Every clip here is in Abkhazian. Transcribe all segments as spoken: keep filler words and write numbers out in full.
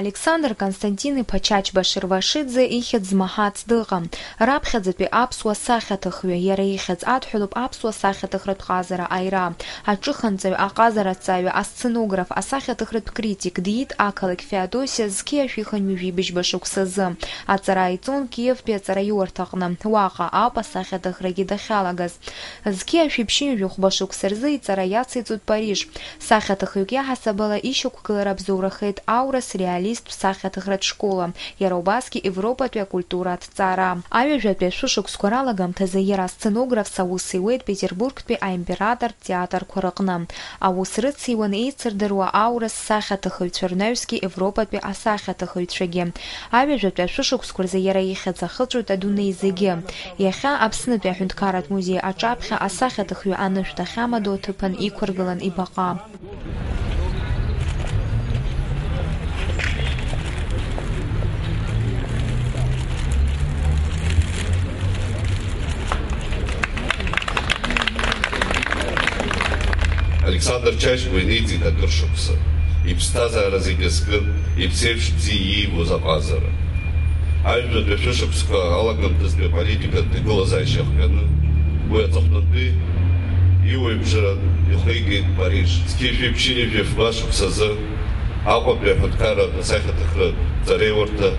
Александр Константин-иԥа Чачба Шервашиӡе ихьӡ змаҳац дыҟам. Раԥхьаӡатәи аԥсуа сахьаҭыхҩы, иара ихьӡ адҳәалоуп аԥсуа сахьаҭыхратә ҟазара аира. Аҿыханҵаҩ, аҟазараҭҵааҩы, асценограф, асахьаҭыхратә критик диит ақалақь Феодосиа зқьи жәшәи хынҩажәи быжьба шықәсазы. Аҵара иҵон Киевтәи аҵараиурҭаҟны. Уаҟа ауп асахьаҭыхрагьы дахьалагаз. Зқьи жәшәи ԥшьынҩажәи хәба шықәса рзы иҵара иациҵоит Париж. Сахьаҭыхҩык иаҳасабала ишьақәгылара абзоурахеит аурыс реалисттә сахьаҭыхратә школа, иара убасгьы Европатәи акультура аҭҵаара. Аҩажәатәи ашәышықәсқәа ралагамҭазы иара асценографс аус иуеит Петербургтәи аимператортә театрқәа рыҟны. Аус рыциуан еицырдыруа аурыс сахьаҭыхыҩцәа рнаҩсгьы Европатәи асахьаҭыхыҩцәагьы. Аҩажәатәи ашәышықәсқәа рзы иара ихьӡ ахыҵәоит адунеи зегьы. Иахьа Аԥснытәи аҳәынҭқарратә музеи аҿаԥхьа асахьаҭыхҩы анышә дахьамадоу аҭыԥан иқәыргылан ибаҟа. Александр Чачба иниҵеит акыр шықәса. Иԥсҭазаара зегьы азкын, иԥсеиԥш бзиа иибоз аҟазара. Ажәлантәи ашәышықәсқәа алагамҭазтәи аполитикатә ҭагылазаашьа ахҟьаны, уи аҵыхәтәантәи иуаҩыбжара ихигеит Париж. Зқьи жәшәи ԥшьынҩажәи фба шықәсазы Аҟәатәи аҳәынҭқарратә асахьаҭыхратә ҵареиурҭа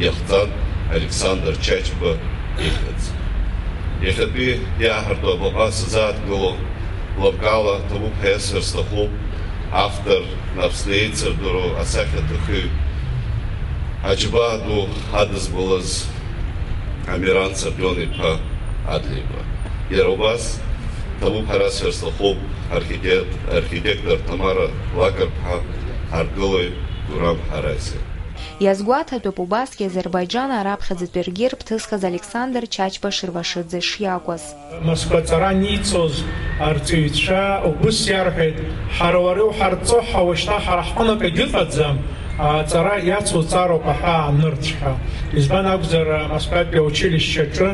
иахҵан Александр Чачба ихьӡ. Иахьатәи иааҳарту абаҟа сзааҭгыло, лабкала ҭабуп ҳәа иасҳәар сҭахуп, автор, Аԥсны еицырдыруа асахьаҭыхҩы, аџьабаа ду адызбалаз Амиран Саркион-иԥа Адлеиба. Иара убас, ҭабуп ҳәа расҳәар сҭахуп, архитект-, архитектор Ҭамара Лакрԥҳа, аргылаҩ Гурам Ҳаразиа. Иазгәаҭатәуп убасгьы Азербаиџьан раԥхьаӡатәи ргерб ҭызхыз Александр Чачба Шервашиӡе шиакәыз. Москва аҵара аниҵоз арҵаҩцәа убыс иарҳәеит, ҳара уара иуҳарҵо ҳауа шьҭа ҳара ҳҟны акагьы ыҟаӡам, аҵара иацуҵароуп аҳәаа анырцә ҳәа. Избан акәзар, Москватәи аучилишьче аҿы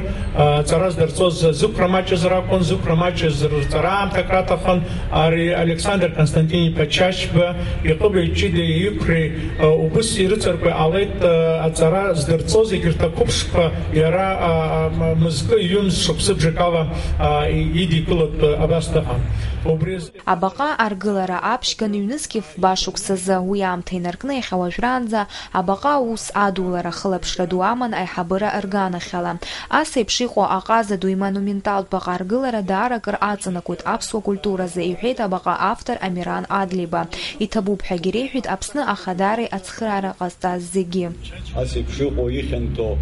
аҵара здырҵоз зықәра маҷыз ракәын, зықәра маҷыз рырҵара аамҭак раҭахын, ари Александр Константин-иԥа Чачба иҟыбаҩ ҷыдеи иқәреи убыс ирыҵаркуа иҟалеит, аҵара здырҵоз егьырҭ ақәыԥшқәа иара, а, а, м-, мызкы ҩымз шықәсыбжак ала, а, и-, идикылатә, а, абас дыҟан. Убри азы Абаҟа аргылара аԥшьган ҩнызқьи фба шықәсазы, уи аамҭа инаркны иахьа уажәраанӡа абаҟа аус адулара ахылаԥшра ду аман аиҳабыра рганахьала. Ас еиԥш иҟоу аҟаза ду имонументалтә баҟа аргылара даара акыр аҵанакуеит аԥсуа культуразы, иҳәеит абаҟа автор Амиран Адлеиба. Иҭабуп ҳәагьы реиҳәеит Аԥсны ахадареи ацхыраара ҟазҵаз зегьы. Ас еиԥш иҟоу ихьанҭоу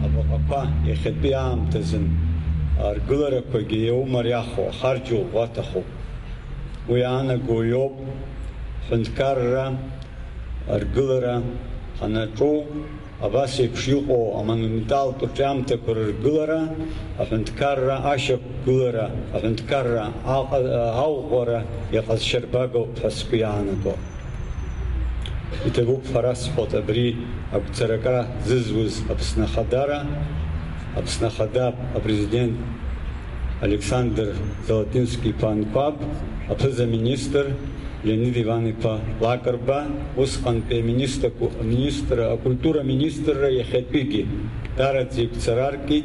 абаҟақәа иахьатәи аамҭазын аргыларақәагьы иаумариахо, ахарџь ӷәӷәа аҭахуп. Уи аанаго иоуп ҳәынҭқарра аргылара ҳанаҿу, абас еиԥш иҟоу амонументалтә рҿиамҭақәа рыргылара, аҳәынҭқарра ашьақәгылара, аҳәынҭқарра аҟ-, аӷәӷәара иҟазшьарбагоуп ҳәа сгәы иаанаго. Иҭабуп ҳәа расҳәоит абри агәцаракра зызуз Аԥсны Ахадара, Аԥсны Ахада апрезидент Александр Золотински-иԥа Анқәаб, аԥыза-министр Леонид Иван-иԥа Лакрба, усҟантәи аминистрқәа, аминистр, акультура аминистрра иахьатәигьы, даараӡа игәцараркит.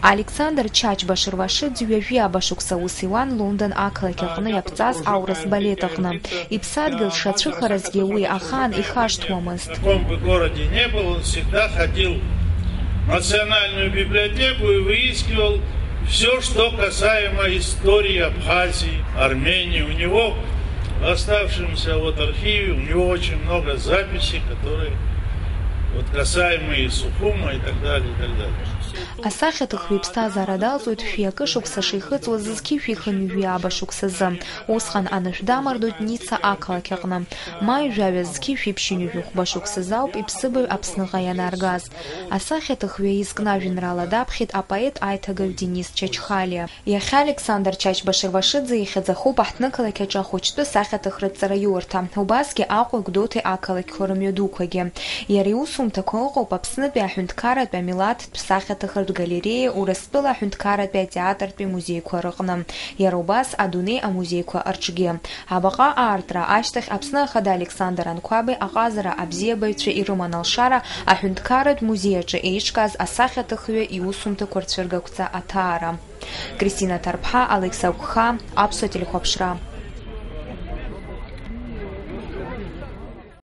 Александр Чачба Шервашиӡе ҩажәи ааба шықәса аус иуан Лондон ақалақь аҟны иаԥҵаз аурыс балет аҟны. Иԥсадгьыл дшацәыхаразгьы уи ахаан ихашҭуамызт. В каком бы городе не был, он всегда ходил в национальную библиотеку и выискивал всё, что касаемо истории Абхазии, Армении. У него в оставшемся вот архиве, у него очень много записей, которые вот касаемо и Сухума, и так далее, и так далее. Асахьаҭыхҩы иԥсҭазаара далҵуеит шәи акы шықәса шихыҵуаз зқьи жәшәи хынҩажәи ааба шықәсазы. Усҟан анышә дамардоит Ница ақалақь аҟны. Маи жәаҩа зқьи жәшәи ԥшьынҩажәи хәба шықәсазы ауп иԥсыбаҩ Аԥсныҟа ианааргаз. Асахьаҭыхҩы изкны ажәеинраала даԥхьеит апоет аиҭагаҩ Денис Чачхалиа. Иахьа Александр Чачба Шервашиӡе ихьӡ ахуп аҳҭнықалақь аҿы ахәыҷтәы сахьаҭыхратә ҵараиурҭа, убасгьы Аҟәеи Гәдоуҭеи ақалақьқәа рымҩадуқәагьы. Иара иусумҭақәа ыҟоуп Аԥснытәи аҳәынҭқарратә амилаҭтә сахьаҭыхратә Аԥсны ахатә галереиа, Урыстәыла аҳәынҭқарратәи атеатртәи амузеиқәа рыҟны, иара убас адунеи амузеиқәа рҿгьы. Абаҟа аартра ашьҭахь Аԥсны Ахада Александр Анқәаби аҟазара абзиабаҩцәа ирыман алшара аҳәынҭқарратә музеи аҿы еиҿкааз асахьаҭыхҩы иусумҭақәа рцәыргақәҵа аҭаара. Кристина Ҭарԥҳа, Алекса Гәхаа, Аԥсуа телехәаԥшра.